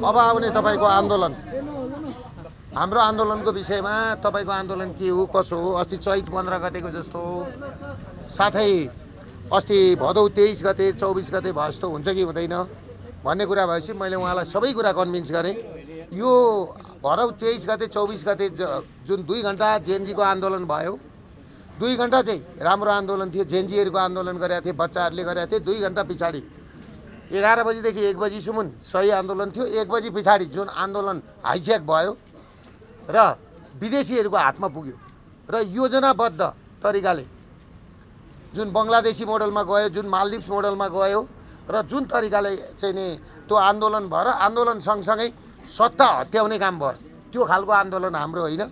अब आउने तपाईको आन्दोलन हाम्रो आन्दोलनको विषयमा तपाईको आन्दोलन के हो कसो हो अस्ति चैत 15 गतेको जस्तो साथै अस्ति भदौ 23 गते 24 गते भएस्तो हुन्छ कि हुँदैन भन्ने कुरा भएपछि मैले उहाँलाई सबै कुरा कन्भिन्स गरेँ। यो भदौ 23 गते 24 गते जुन 2 घण्टा जेएनजीको आन्दोलन भयो 2 घण्टा चाहिँ राम्रो आन्दोलन थियो। जेएनजीहरुको आन्दोलन गरेका थिए बच्चाहरूले गरेका थिए। 2 घण्टा पछाडि 11 बजेदेखि 1 बजीसम्म सही आन्दोलन थियो। 1 बजी पछाडि जुन आन्दोलन हाइज्याक भयो र विदेशीहरुको हातमा पुग्यो र योजनाबद्ध तरिकाले जुन बंगलादेशी मोडलमा गयो जुन मालदिप्स मोडलमा गयो र जुन तरिकाले चाहिँ नि त्यो आन्दोलन भएर आन्दोलन सँगसँगै सत्ता हत्याउने काम भयो। त्यो खालको आन्दोलन हाम्रो होइन।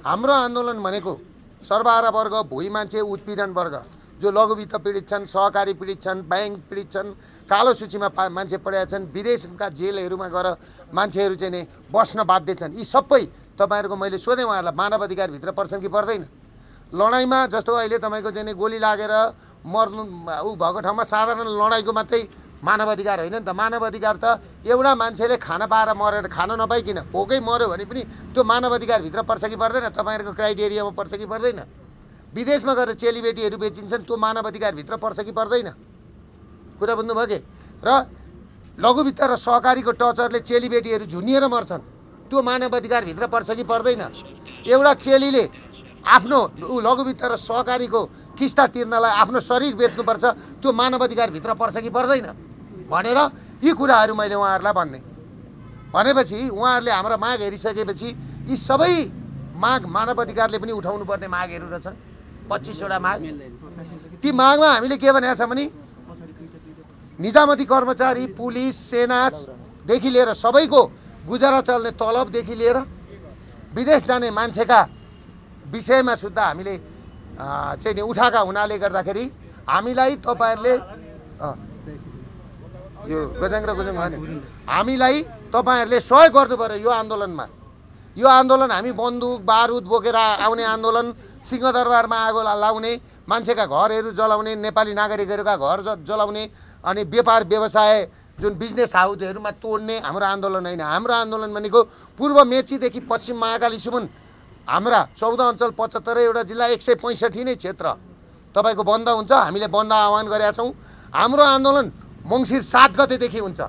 हाम्रो आन्दोलन भनेको सर्वहारा वर्ग भुइँ मान्छे उत्पीडन वर्ग जो लघुवित्त पीडित छन् सहकारी पीडित छन् बैंक पीडित छन् कालो सूचीमा मान्छे परेका छन् विदेशका जेलहरुमा गएर मान्छेहरु चाहिँ नि बस्न बाध्य छन्। यी सबै तपाईहरुको मैले सोधेँ उहाँहरूलाई मानव अधिकार भित्र पर्छन् कि पर्दैन। लडाईमा जस्तो अहिले तपाईको चाहिँ नि गोली लागेर मर्नु उ भएको ठाउँमा साधारण लडाईको मात्रै मानव अधिकार होइन नि त। मानव अधिकार त एउटा मान्छेले खाना पाएर मरेर खान नपाइकिन भोकै मर्यो भने पनि त्यो मानव अधिकार भित्र पर्छ कि पर्दैन तपाईहरुको क्राइटेरियामा पर्छ कि पर्दैन। विदेशमा गएर चेलीबेटीहरु बेचिन्छन् त्यो मानव अधिकार भित्र पर्छ कि पर्दैन कुरा बुझ्नुभयो के। र लघुवित्त र सहकारीको टचरले चेलीबेटीहरु झुनिएर मर्छन् त्यो मानव अधिकार भित्र पर्छ कि पर्दैन। एउटा चेलीले आफ्नो लघुवित्त र सहकारीको किस्ता तिर्नलाई आफ्नो शरीर बेच्नुपर्छ त्यो मानव अधिकार भित्र पर्छ कि पर्दैन भनेर यी कुराहरू मैले उहाँहरूलाई भनेपछि उहाँहरूले हाम्रो माग हेरिसकेपछि यी सबै माग मानव अधिकारले पनि उठाउनु पर्ने मागहरू रहेछन्। 25 वटा माग। ती मागमा हामीले के भनेको छ भने निजामती कर्मचारी पुलिस सेनादेखि लिएर सबैको गुजारा चल्ने तलबदेखि लिएर विदेश जाने मान्छेका विषयमा सुद्धा हामीले चाहिँ नि उठाएका हुनाले गर्दाखेरि हामीलाई तपाईहरुले यो गजाङ र गुजुङ भने हामीलाई तपाईहरुले सहयोग गर्नु पर्यो यो आन्दोलनमा। यो आन्दोलन हामी बन्दुक बारुद बोकेर आउने आन्दोलन सिंहदरबारमा आगो लाउने मान्छेका घरहरू जलाउने नेपाली नागरिकहरूका घर जलाउने अनि व्यापार व्यवसाय जुन बिजनेस हाउसहरुमा तोड्ने हाम्रो आन्दोलन हैन। हाम्रो आन्दोलन भनेको पूर्व मेचीदेखि पश्चिम महाकालीसम्म हाम्रा 14 अञ्चल 75 वटा जिल्ला 165 नै क्षेत्र तपाईको बन्द हुन्छ। हामीले बन्द आह्वान गरेका छौं। हाम्रो आन्दोलन मंसिर 7 गतेदेखि हुन्छ।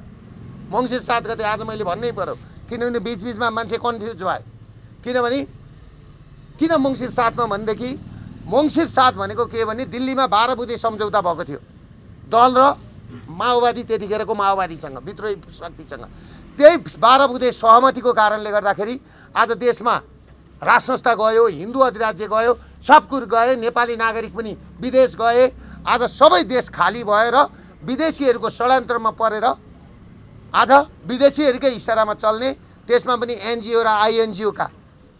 मंसिर 7 गते आज मैले भन्नै पर्यो किनभने बीचबीचमा मान्छे कन्फ्युज भयो। किनभने किन मंसिर 7 मा भन्देखि मंसिर 7 भनेको के भने दिल्लीमा 12 बुँदे सम्झौता भएको थियो दल र माओवादी त्यतिखेरको माओवादीसँग विद्रोही शक्तिसँग। त्यही 12 बुँदे सहमतिको कारणले गर्दाखेरि आज देशमा राजसंस्था गयो हिन्दू अधिराज्य गयो सब कुछ गए नेपाली नागरिक पनि विदेश गए। आज सबै देश खाली भएर विदेशीहरुको षड्यन्त्रमा परेर आज विदेशीहरुकै इशारामा चल्ने त्यसमा पनि एनजीओ र आईएनजीओ का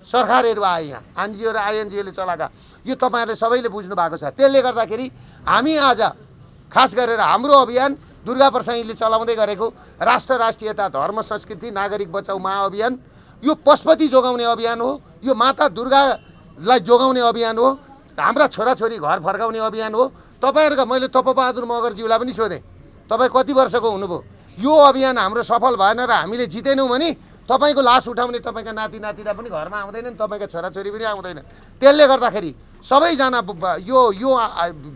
सरकारहरु आए। यहाँ एनजीओ र आईएनजीओ ले चलाका यो तपाईहरुले सबैले बुझ्नु भएको छ। त्यसले गर्दाखेरि हामी आज खास गरेर हाम्रो अभियान दुर्गा प्रसाईले चलाउँदै गरेको राष्ट्र राष्ट्रियता धर्म संस्कृति नागरिक बचाऊ महाअभियान यो पशुपति जोगाउने अभियान हो। यो माता दुर्गालाई जोगाउने अभियान हो। हाम्रा छोराछोरी घर फर्काउने अभियान हो। तपाईहरुका मैले तपबहादुर मगरज्यूलाई पनि सोधेँ तपाई कति वर्षको हुनुभयो यो अभियान हाम्रो सफल भएन र हामीले जितेनौं भने तपाईको लास उठाउने तपाईका नाति नातिना पनि घरमा आउँदैनन् तपाईका छोराछोरी पनि आउँदैन। त्यसले गर्दाखेरि सबैजना यो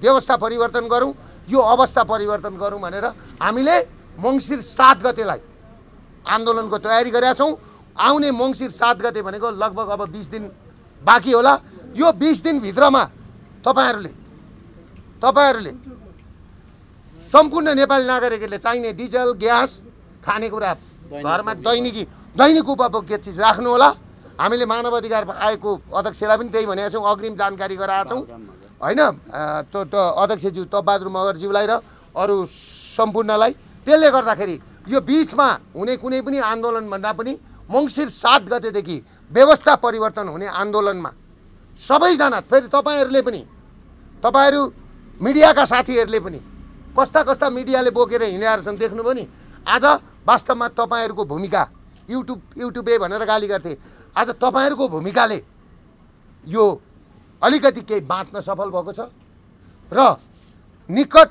व्यवस्था परिवर्तन गरौँ यो अवस्था परिवर्तन गरौँ भनेर हामीले मंसिर 7 गतेलाई आन्दोलनको तयारी गरेका छौं। आउने मंसिर 7 गते भनेको लगभग अब 20 दिन बाँकी होला। यो 20 दिन भित्रमा तपाईहरुले सम्पूर्ण नेपाली नागरिकहरूले चाहिने डिजल ग्यास खानेकुरा घरमा दैनिक उपभोग्य चिज राख्नु होला। हामीले मानव अधिकार आयोगको अध्यक्षलाई पनि त्यही भनेका छौं अग्रिम जानकारी गराएका छौं हैन त्यो अध्यक्षज्यू तपबहादुर मगरज्यूलाई र अरु सम्पूर्णलाई। त्यसले गर्दाखेरि यो बीचमा हुने कुनै पनि आन्दोलन भन्दा पनि मंसिर 7 गतेदेखि व्यवस्था परिवर्तन हुने आन्दोलनमा सबैजना फेरि तपाईहरुले पनि तपाईहरु मिडियाका साथीहरुले पनि कस्ता मिडियाले बोकेर हिँडेर छन् देख्नुभयो नि। आज वास्तवमा तपाईहरुको भूमिका युट्युबे भनेर गाली गर्थे आज तपाईहरुको भूमिकाले यो अलिकति केही बाँच्न सफल भएको छ र निकट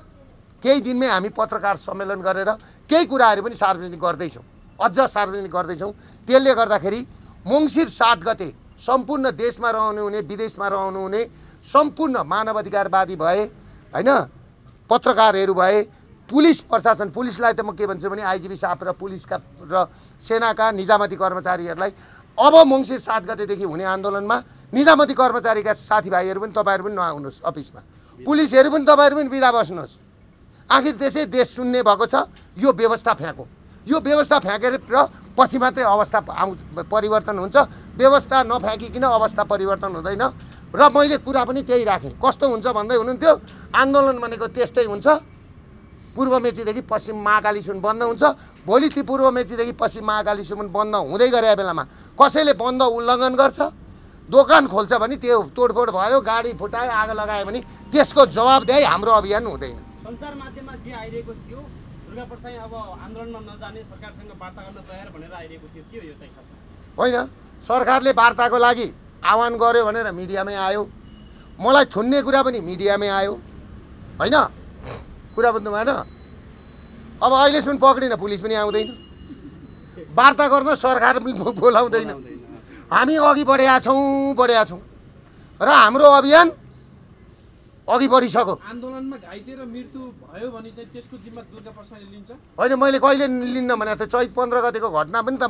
केही दिनमै हामी पत्रकार सम्मेलन गरेर केही कुराहरु पनि सार्वजनिक गर्दै छौं। अझ सार्वजनिक गर्दैछौँ। त्यसले गर्दाखेरि मङ्सिर 7 गते सम्पूर्ण देशमा रहनुहुने विदेशमा रहनुहुने सम्पूर्ण मानवाधिकारवादी भए होइन, पत्रकारहरू भए, पुलिस प्रशासन, पुलिसलाई त म के भन्छु भने आइजिपी साहब र पुलिसका र सेनाका निजामती कर्मचारीहरूलाई अब मङ्सिर 7 गतेदेखि हुने आन्दोलनमा निजामती कर्मचारीका साथीभाइहरू पनि तपाईँहरू पनि नआउनुहोस् अफिसमा, पुलिसहरू पनि तपाईँहरू पनि बिदा बस्नुहोस्। आखिर त्यसै देश सुन्ने भएको छ। यो व्यवस्था फ्याँको, यो व्यवस्था फ्याँकेर र पछि मात्रै अवस्था परिवर्तन हुन्छ। व्यवस्था नफ्याँकिकन अवस्था परिवर्तन हुँदैन। र मैले कुरा पनि त्यही राखेँ। कस्तो हुन्छ भन्दै हुनुहुन्थ्यो, आन्दोलन भनेको त्यस्तै हुन्छ, पूर्व मेचीदेखि पश्चिम महाकालीसम्म बन्द हुन्छ। भोलि ती पूर्व मेचीदेखि पश्चिम महाकालीसम्म बन्द हुँदै गरेको बेलामा कसैले बन्द उल्लङ्घन गर्छ, दोकान खोल्छ भने त्यो तोडफोड भयो, गाडी फुटायो, आगो लगायो भने त्यसको जवाबदेही हाम्रो अभियान हुँदैन। सञ्चार माध्यममा जे आइरहेको थियो, दुर्गाप्रसाद अब आन्दोलनमा नजाने सरकारसँग वार्ता गर्न तयार भनेर आइरहेको थियो, के हो यो चाहिँ? होइन, सरकारले वार्ताको लागि आह्वान गर्यो भनेर मिडियामै आयो, मलाई थुन्ने कुरा पनि मिडियामै आयो होइन, कुरा बुझ्नु भएन। अब अहिलेसम्म पक्रिन, पुलिस पनि आउँदैन, वार्ता गर्न सरकार पनि बोलाउँदैन। हामी अघि बढेका छौँ र हाम्रो अभियान अघि बढिसक्यो। आन्दोलनमा घाइते र मृत्यु भयो भने चाहिँ त्यसको जिम्मा दुर्गाप्रसादले लिन्छ? होइन, मैले कहिले लिन्न भने त चैत 15 गतेको घटना पनि त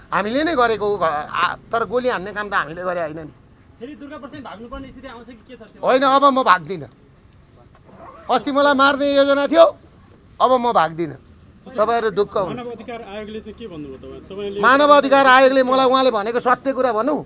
हामीले नै गरेको हो, तर गोली हान्ने काम त हामीले गरे होइन नि। फेरि दुर्गाप्रसाद भाग्नुपर्ने स्थिति आउँछ कि के छ? होइन, अब म भाग्दिनँ। अस्ति मलाई मार्ने योजना थियो, अब म भाग्दिनँ। तपाईँहरू ढुक्क हुनु। मानव अधिकार आयोगले चाहिँ के भन्नुभयो तपाईँले? मानव अधिकार आयोगले मलाई उहाँले भनेको सत्य कुरा भनौँ,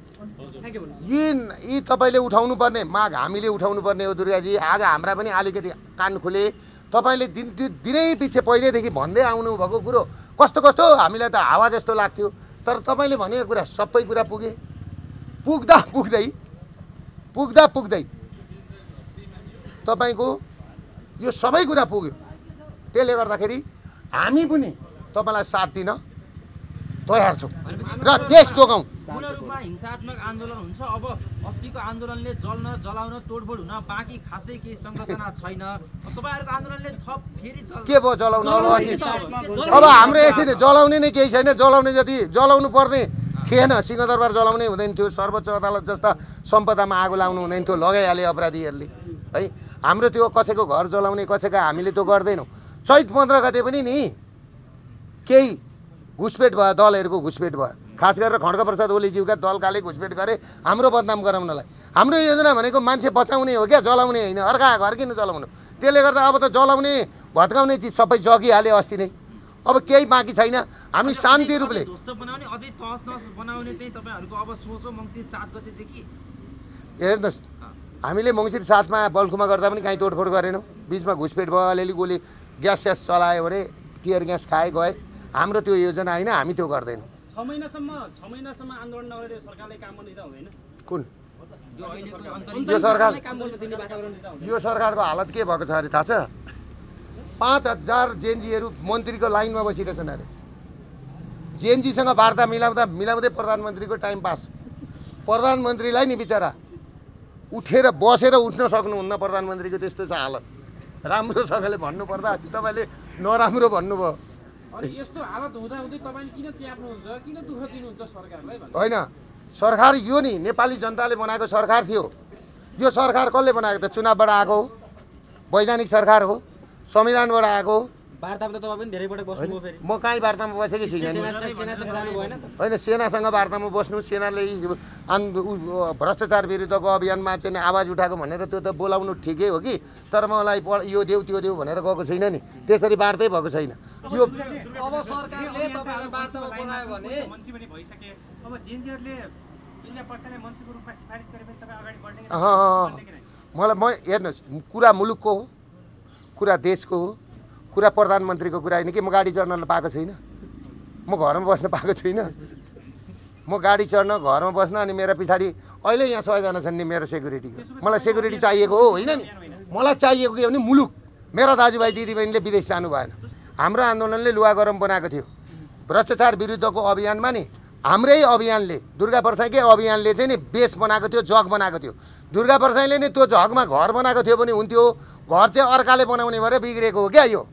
यी तपाईँले उठाउनु पर्ने माग हामीले उठाउनु पर्ने हो दुर्गाजी। आज हाम्रा पनि अलिकति कान खुले। तपाईँले दिनै पछि पहिल्यैदेखि भन्दै आउनु भएको कुरो कस्तो कस्तो हामीलाई त हावा जस्तो लाग्थ्यो, तर तपाईँले भनेको कुरा सबै कुरा पुग्दा पुग्दै तपाईँको यो सबै कुरा पुग्यो। त्यसले गर्दाखेरि हामी पनि तपाईँलाई साथ दिन तयार छौँ र देश जोगाउँ। पूर्ण रूपमा हिंसात्मक आन्दोलन हुन्छ। अब अस्तिको आन्दोलनले जलाउन तोडफोड हुन बाँकी खासै केही संरचना छैन। तपाईँहरूको आन्दोलनले थप फेरि के भयो जलाउन? अब हाम्रो यसरी जलाउने नै केही छैन। जलाउने जति जलाउनु पर्ने थिएन, सिंहदरबार जलाउनै हुँदैन थियो, सर्वोच्च अदालत जस्ता सम्पदामा आगो लाउनु हुँदैन थियो, लगाइहाले अपराधीहरूले है। हाम्रो त्यो कसैको घर जलाउने कसैको हामीले त्यो गर्दैनौँ। चैत 15 गते पनि नि केही घुसपेट भयो, दलहरूको घुसपेट भयो, खास गरेर खड्गप्रसाद ओलीज्यूका दलकाले घुसपेट गरे हाम्रो बदनाम गराउनलाई। हाम्रो योजना भनेको मान्छे बचाउने हो क्या, जलाउने होइन। अर्का घर किन जलाउनु? त्यसले गर्दा अब त जलाउने भत्काउने चिज सबै जगिहाले अस्ति नै, अब केही बाँकी छैन। हामी शान्ति रूपले बनाउने अझै तहस नहस बनाउने चाहिँ तपाईँहरूको अब सोचो मङ्सिर 7 गतेदेखि। हेर्नुहोस्, हामीले मङ्सिर 7 मा बल्खुमा गर्दा पनि काहीँ तोडफोड गरेनौँ। बिचमा घुसपेट भयो, अलिअलि गोली ग्यास चलायो अरे, टियर ग्यास खाए गए। हाम्रो त्यो योजना होइन, हामी त्यो गर्दैनौँ। 6 महिनासम्म आन्दोलन नगरेर सरकारले काम गर्ने त हुँदैन? कुन यो सरकारले काम गर्न दिने वातावरण त हुँदैन? यो सरकारको हालत के भएको छ अरे थाहा छ? 5000 जेएनजीहरू मन्त्रीको लाइनमा बसिरहेछन् अरे। जेएनजीसँग वार्ता मिलाउँदै प्रधानमन्त्रीको टाइम पास। प्रधानमन्त्रीलाई नि बिचरा उठेर बसेर उठ्न सक्नुहुन्न। प्रधानमन्त्रीको त्यस्तो छ हालत। राम्रोसँगले भन्नुपर्दा अस्ति तपाईँले नराम्रो भन्नुभयो। अनि यस्तो हालत हुँदाहुँदै तपाईँले किन च्याप्नुहुन्छ, किन दुःख दिनुहुन्छ सरकारलाई? होइन, सरकार यो नि नेपाली जनताले बनाएको सरकार थियो। यो सरकार कसले बनाएको त? चुनावबाट आएको हो, वैधानिक सरकार हो, संविधानबाट आएको हो। वार्तामा त तपाईँ पनि धेरै पटक बस्नुभयो। फेरि म कहीँ वार्तामा बसेकै छैन। सेनासँग जानु भएन त? होइन, सेनासँग वार्तामा बस्नु, सेनाले भ्रष्टाचार विरुद्धको अभियानमा चाहिँ आवाज उठाएको भनेर त्यो त बोलाउनु ठिकै हो कि, तर मलाई यो देऊ त्यो देऊ भनेर गएको छैन नि। त्यसरी वार्तै भएको छैन। यो अब सरकारले तपाईलाई वार्तामा बोलायो भने मन्त्री पनि भइसके, अब जेएनजीहरूले जिल्ला प्रशासनले मन्त्रीको रूपमा सिफारिस गरे पनि तपाईँ अगाडि बढ्ने मलाई हेर्नुहोस्, कुरा मुलुकको हो, कुरा देशको हो, कुरा प्रधानमन्त्रीको कुरा होइन कि। म गाडी चढ्न पाएको छैन, म घरमा बस्न पाएको छैन। म गाडी चढ्न, घरमा बस्न, अनि मेरो पछाडि अहिले यहाँ 100जना छन् नि मेरो सेक्युरिटीको। मलाई सेक्युरिटी चाहिएको हो होइन नि। मलाई चाहिएको के भने मुलुक। मेरा दाजुभाइ दिदीबहिनीले विदेश जानु भएन। हाम्रो आन्दोलनले लुवा गरम बनाएको थियो। भ्रष्टाचार विरुद्धको अभियानमा नि हाम्रै अभियानले, दुर्गा प्रसाईकै अभियानले चाहिँ नि बेस बनाएको थियो, जग बनाएको थियो। दुर्गा प्रसाईले नि त्यो जगमा घर बनाएको थियो भने हुन्थ्यो। घर चाहिँ अर्काले बनाउने भएर बिग्रेको हो क्या यो।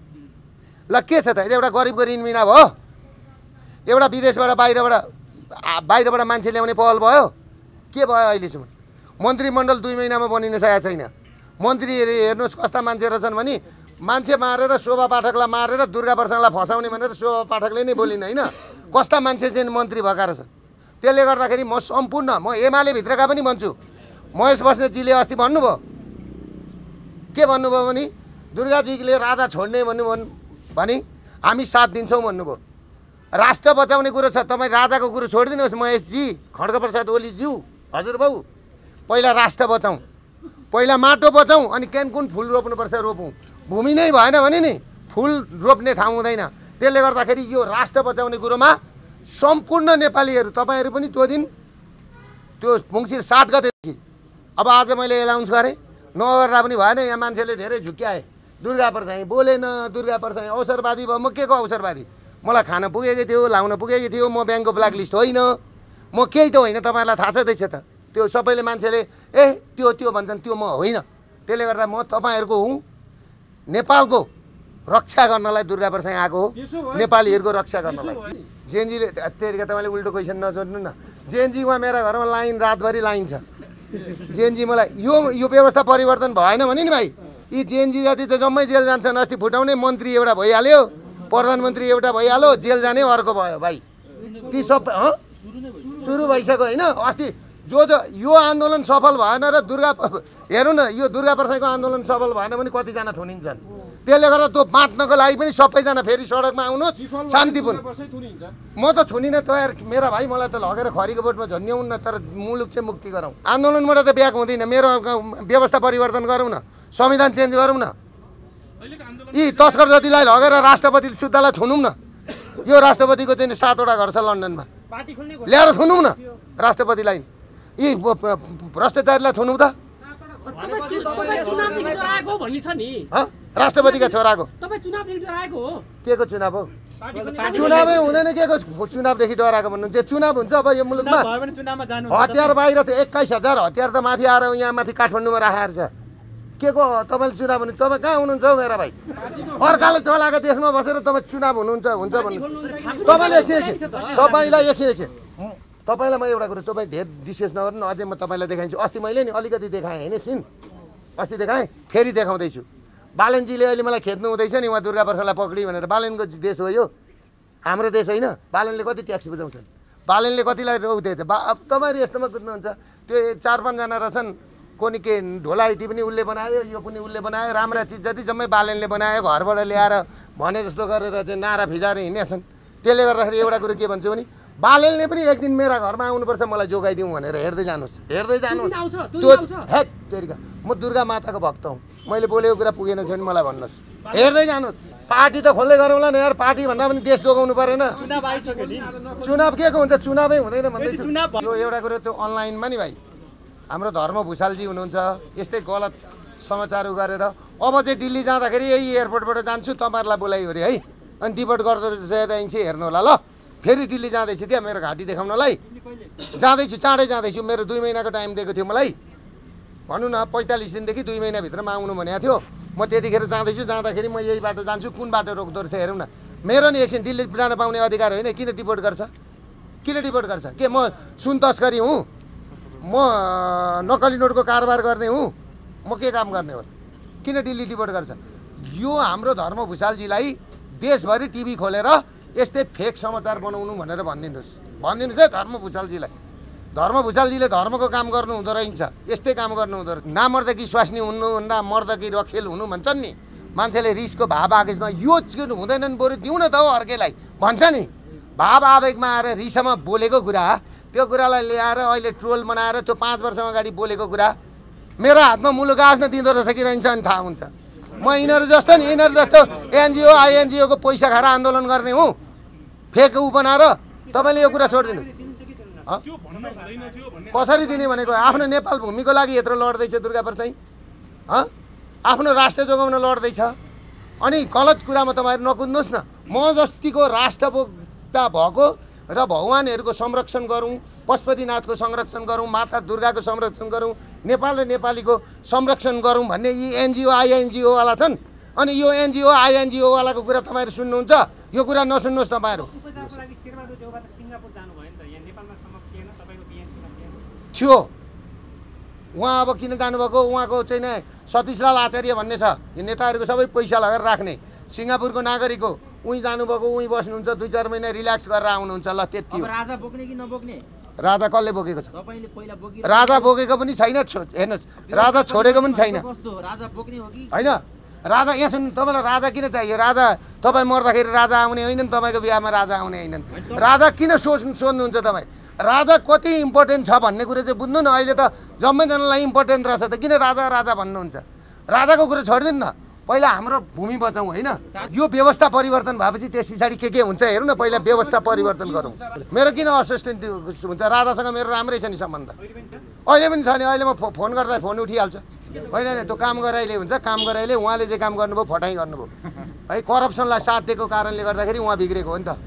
ल के छ त? एउटा गरिबको ऋण बिना भयो? एउटा विदेशबाट बाहिरबाट मान्छे ल्याउने पहल भयो के भयो अहिलेसम्म मन्त्रीमण्डल 2 महिनामा बनिन सकेको छैन मन्त्री हेर्नुहोस् कस्ता मान्छे रहेछन् भने मान्छे मारेर शोभा पाठकलाई मारेर दुर्गा प्रसादलाई फसाउने भनेर शोभा पाठकले नै बोलिन् होइन कस्ता मान्छे चाहिँ मन्त्री भएका रहेछन् त्यसले गर्दाखेरि म सम्पूर्ण म एमाले भित्रका पनि भन्छु महेश बस्नेतजीले अस्ति भन्नुभयो के भन्नुभयो भने दुर्गाजीले राजा छोड्ने भने हामी साथ दिन्छौँ भन्नुभयो राष्ट्र बचाउने कुरो छ तपाईँ राजाको कुरो छोडिदिनुहोस् महेशजी खड्गप्रसाद ओलीज्यू हजुरबाउ पहिला राष्ट्र बचाउँ पहिला माटो बचाउँ अनि कुन फुल रोप्नुपर्छ रोपौँ भूमि नै भएन भने नि फुल रोप्ने ठाउँ हुँदैन त्यसले गर्दाखेरि यो राष्ट्र बचाउने कुरोमा सम्पूर्ण नेपालीहरू तपाईँहरू पनि त्यो दिन त्यो मङ्सिर 7 गतेदेखि अब आज मैले एनाउन्स गरेँ नगर्दा पनि भएन यहाँ मान्छेले धेरै झुक्क्याए दुर्गा प्रसाई बोलेन दुर्गा प्रसाई अवसरवादी भयो म के को अवसरवादी मलाई खान पुगेको थियो लाउन पुगेको थियो म ब्याङ्कको ब्ल्याक लिस्ट होइन म केही त होइन तपाईँहरूलाई थाहा छँदैछ त त्यो सबैले मान्छेले त्यो भन्छन् त्यो म होइन त्यसले गर्दा म तपाईँहरूको हुँ नेपालको रक्षा गर्नलाई दुर्गा प्रसाई आएको हो नेपालीहरूको रक्षा गर्नलाई जेएनजीले त्यतिका तपाईँले उल्टो क्वेसन नसोध्नु न जेएनजी उहाँ मेरा घरमा लाइन रातभरि लाइन छ जेएनजी मलाई यो व्यवस्था परिवर्तन भएन भने नि भाइ यी जेएनजी जति त जम्मै जेल जान्छन् अस्ति फुटाउने मन्त्री एउटा भइहाल्यो प्रधानमन्त्री एउटा भइहाल्यो जेल जाने अर्को भयो भाइ ती सब सुरु भइसक्यो होइन अस्ति जो यो आन्दोलन सफल भएन र हेर्नु न यो दुर्गा प्रसाईको आन्दोलन सफल भएन भने कतिजना थुनिन्छन् त्यसले गर्दा त्यो बाँच्नको लागि पनि सबैजना फेरि सडकमा आउनुहोस् शान्तिपूर्ण म त थुनिन तयार मेरा भाइ मलाई त लगेर खरीको बोटमा झन्ड्याउँ न तर मुलुक चाहिँ मुक्ति गरौँ आन्दोलनबाट त ब्याक हुँदैन मेरो व्यवस्था परिवर्तन गरौँ न संविधान चेन्ज गरौँ न यी तस्कर जतिलाई लगेर राष्ट्रपति सुत्तालाई थुनौँ न यो राष्ट्रपतिको चाहिँ 7वटा घर छ लन्डनमा ल्याएर थुनौँ न राष्ट्रपतिलाई यी भ्रष्टाचारीलाई थुनौँ त राष्ट्रपतिका छोराको के को चुनाव हो चुनावै हुँदैन के को चुनावदेखि डराएको भन्नुहुन्छ चुनाव हुन्छ अब यो मुलुकमा हतियार बाहिर छ 21,000 हतियार त माथि आएर यहाँ माथि काठमाडौँमा राखेर छ के को तपाईँले चुनाव हुनुहुन्छ तपाईँ कहाँ हुनुहुन्छ हौ मेरा भाइ अर्काले चलाएको देशमा बसेर तपाईँ चुनाव हुन्छ भन्नु तपाईँले एकछिन तपाईँलाई म एउटा कुरो तपाईँ धेरै डिस्कस नगर्नु न अझै म तपाईँलाई देखाइन्छु अस्ति मैले नि अलिकति देखाएँ होइन सिन अस्ति देखाएँ फेरि देखाउँदैछु बालनजीले अहिले मलाई खेद्नु हुँदैछ नि उहाँ दुर्गा प्रसादलाई पक्डी भनेर बालनको देश हो यो हाम्रो देश होइन बालनले कति ट्याक्स बुझाउँछन् बालनले कतिलाई रोक्दैछ अब तपाईँहरू यस्तोमा कुद्नुहुन्छ त्यो 4-5 जना रहेछन् कोनी के ढोलाइटी पनि उसले बनायो यो पनि उसले बनायो राम्रा चिज जति जम्मै बालनले बनायो घरबाट ल्याएर भने जस्तो गरेर चाहिँ नारा फिजाएर हिँडेछन् त्यसले गर्दाखेरि एउटा कुरो के भन्छु भने बालनले पनि एक दिन मेरा घरमा आउनुपर्छ मलाई जोगाइदिउँ भनेर हेर्दै जानुहोस् त्यो म दुर्गा माताको भक्त हुँ मैले बोलेको कुरा पुगेन छ भने मलाई भन्नुहोस् हेर्दै जानुहोस् पार्टी त खोल्दै गरौँला न यार पार्टी भन्दा पनि देश जोगाउनु परेन चुनाव के को हुन्छ चुनावै हुँदैन भन्दैछु यो एउटा कुरो त्यो अनलाइनमा नि भाइ हाम्रो धर्म भूषालजी हुनुहुन्छ यस्तै गलत समाचार गरेर अब चाहिँ दिल्ली जाँदाखेरि यही एयरपोर्टबाट जान्छु तपाईँहरूलाई बोलाइयो अरे है अनि डिपोर्ट गर्दो रहेछ हेर्नु होला ल फेरि दिल्ली जाँदैछु क्या मेरो घाँटी देखाउनलाई जाँदैछु चाँडै जाँदैछु मेरो 2 महिनाको टाइम दिएको थियो मलाई भनौँ न 45 दिनदेखि 2 महिनाभित्रमा आउनु भनेको थियो म त्यतिखेर जाँदैछु जाँदाखेरि म यही बाटो जान्छु कुन बाटो रोक्दो रहेछ हेरौँ न मेरो नि एकछिन दिल्ली जान पाउने अधिकार होइन किन डिपोर्ट गर्छ के म सुन तस्करी हुँ म नक्कली नोटको कारोबार गर्ने हुँ म के काम गर्ने हो किन दिल्ली डिपोर्ट गर्छ यो हाम्रो धर्म भूषालजीलाई देशभरि टिभी खोलेर यस्तै फेक समाचार बनाउनु भनेर भनिदिनुहोस् है धर्म भूषालजीले धर्मको काम गर्नु हुँदो रहेछ यस्तै काम गर्नु हुँदो रहेछ नामर्दकी स्वास्नी हुनु भन्दा मर्दकी रखेल हुनु भन्छन् नि मान्छेले रिसको भाव आवेगमा यो चाहिँ हुँदैन नि बरु दिउँ न त हो अर्कैलाई भन्छ नि भाव आवेगमा आएर रिसमा बोलेको कुरा त्यो कुरालाई ल्याएर अहिले ट्रोल बनाएर त्यो 5 वर्ष अगाडि बोलेको कुरा मेरो हातमा मुलुक आफ्नो दिँदो रहेछ कि रहन्छ अनि थाहा हुन्छ म यिनीहरू जस्तो एनजिओ आइएनजिओको पैसा खाएर आन्दोलन गर्ने हुँ फेक बनाएर तपाईँले यो कुरा छोडिदिनुहोस् कसरी दिने भनेको आफ्नो नेपाल भूमिको लागि यत्रो लड्दैछ दुर्गा प्रसाई आफ्नो राष्ट्र जोगाउन लड्दैछ अनि गलत कुरामा तपाईँहरू नकुद्नुहोस् न म जस्तिको राष्ट्रभोक्ता भएको र भगवानहरूको संरक्षण गरौँ पशुपतिनाथको संरक्षण गरौँ माता दुर्गाको संरक्षण गरौँ नेपाल र नेपालीको संरक्षण गरौँ भन्ने यी एनजिओ आइएनजिओवाला छन् अनि यो एनजिओ आइएनजिओवालाको कुरा तपाईँहरू सुन्नुहुन्छ यो कुरा नसुन्नुहोस् तपाईँहरू सिङ्गापुर जानुभयो नि त, यहाँ नेपालमा सम्म थिएन, तपाईँको बिएनसीमा थिएन। थियो उहाँ अब किन जानुभएको उहाँको चाहिँ नि सतीशलाल आचार्य भन्ने छ यो नेताहरूको सबै पैसा लगाएर राख्ने सिङ्गापुरको नागरिक हो उहीँ जानुभएको उहीँ बस्नुहुन्छ 2-4 महिना रिल्याक्स गरेर आउनुहुन्छ ल त्यति अब हो राजा बोक्ने कि नबोक्ने राजा कसले बोकेको छ तपाईँले पहिला बोकी राजा बोकेको पनि छैन हेर्नुहोस् राजा छोडेको पनि छैन कस्तो राजा बोक्ने हो कि होइन राजा यहाँ सुन्नु तपाईँलाई राजा किन चाहियो राजा तपाईँ मर्दाखेरि राजा आउने होइन नि तपाईँको बिहामा राजा आउने होइनन् राजा किन सोध्नुहुन्छ तपाईँ राजा कति इम्पोर्टेन्ट छ भन्ने कुरो चाहिँ बुझ्नु न अहिले त जम्मैजनालाई इम्पोर्टेन्ट रहेछ त किन राजा राजा भन्नुहुन्छ राजाको कुरो छोडिदिनु न पहिला हाम्रो भूमि बचाउँ होइन यो व्यवस्था परिवर्तन भएपछि त्यस पछाडि के हुन्छ हेरौँ न पहिला व्यवस्था परिवर्तन गरौँ मेरो किन असिस्टेन्ट हुन्छ राजासँग मेरो राम्रै छ नि सम्बन्ध अहिले पनि छ नि अहिले म फोन गर्दा फोन उठिहाल्छ होइन नि त्यो काम गराइले हुन्छ काम गराइले उहाँले जे काम गर्नुभयो फटाइ गर्नुभयो है करप्सनलाई साथ दिएको कारणले गर्दाखेरि उहाँ बिग्रेको हो नि त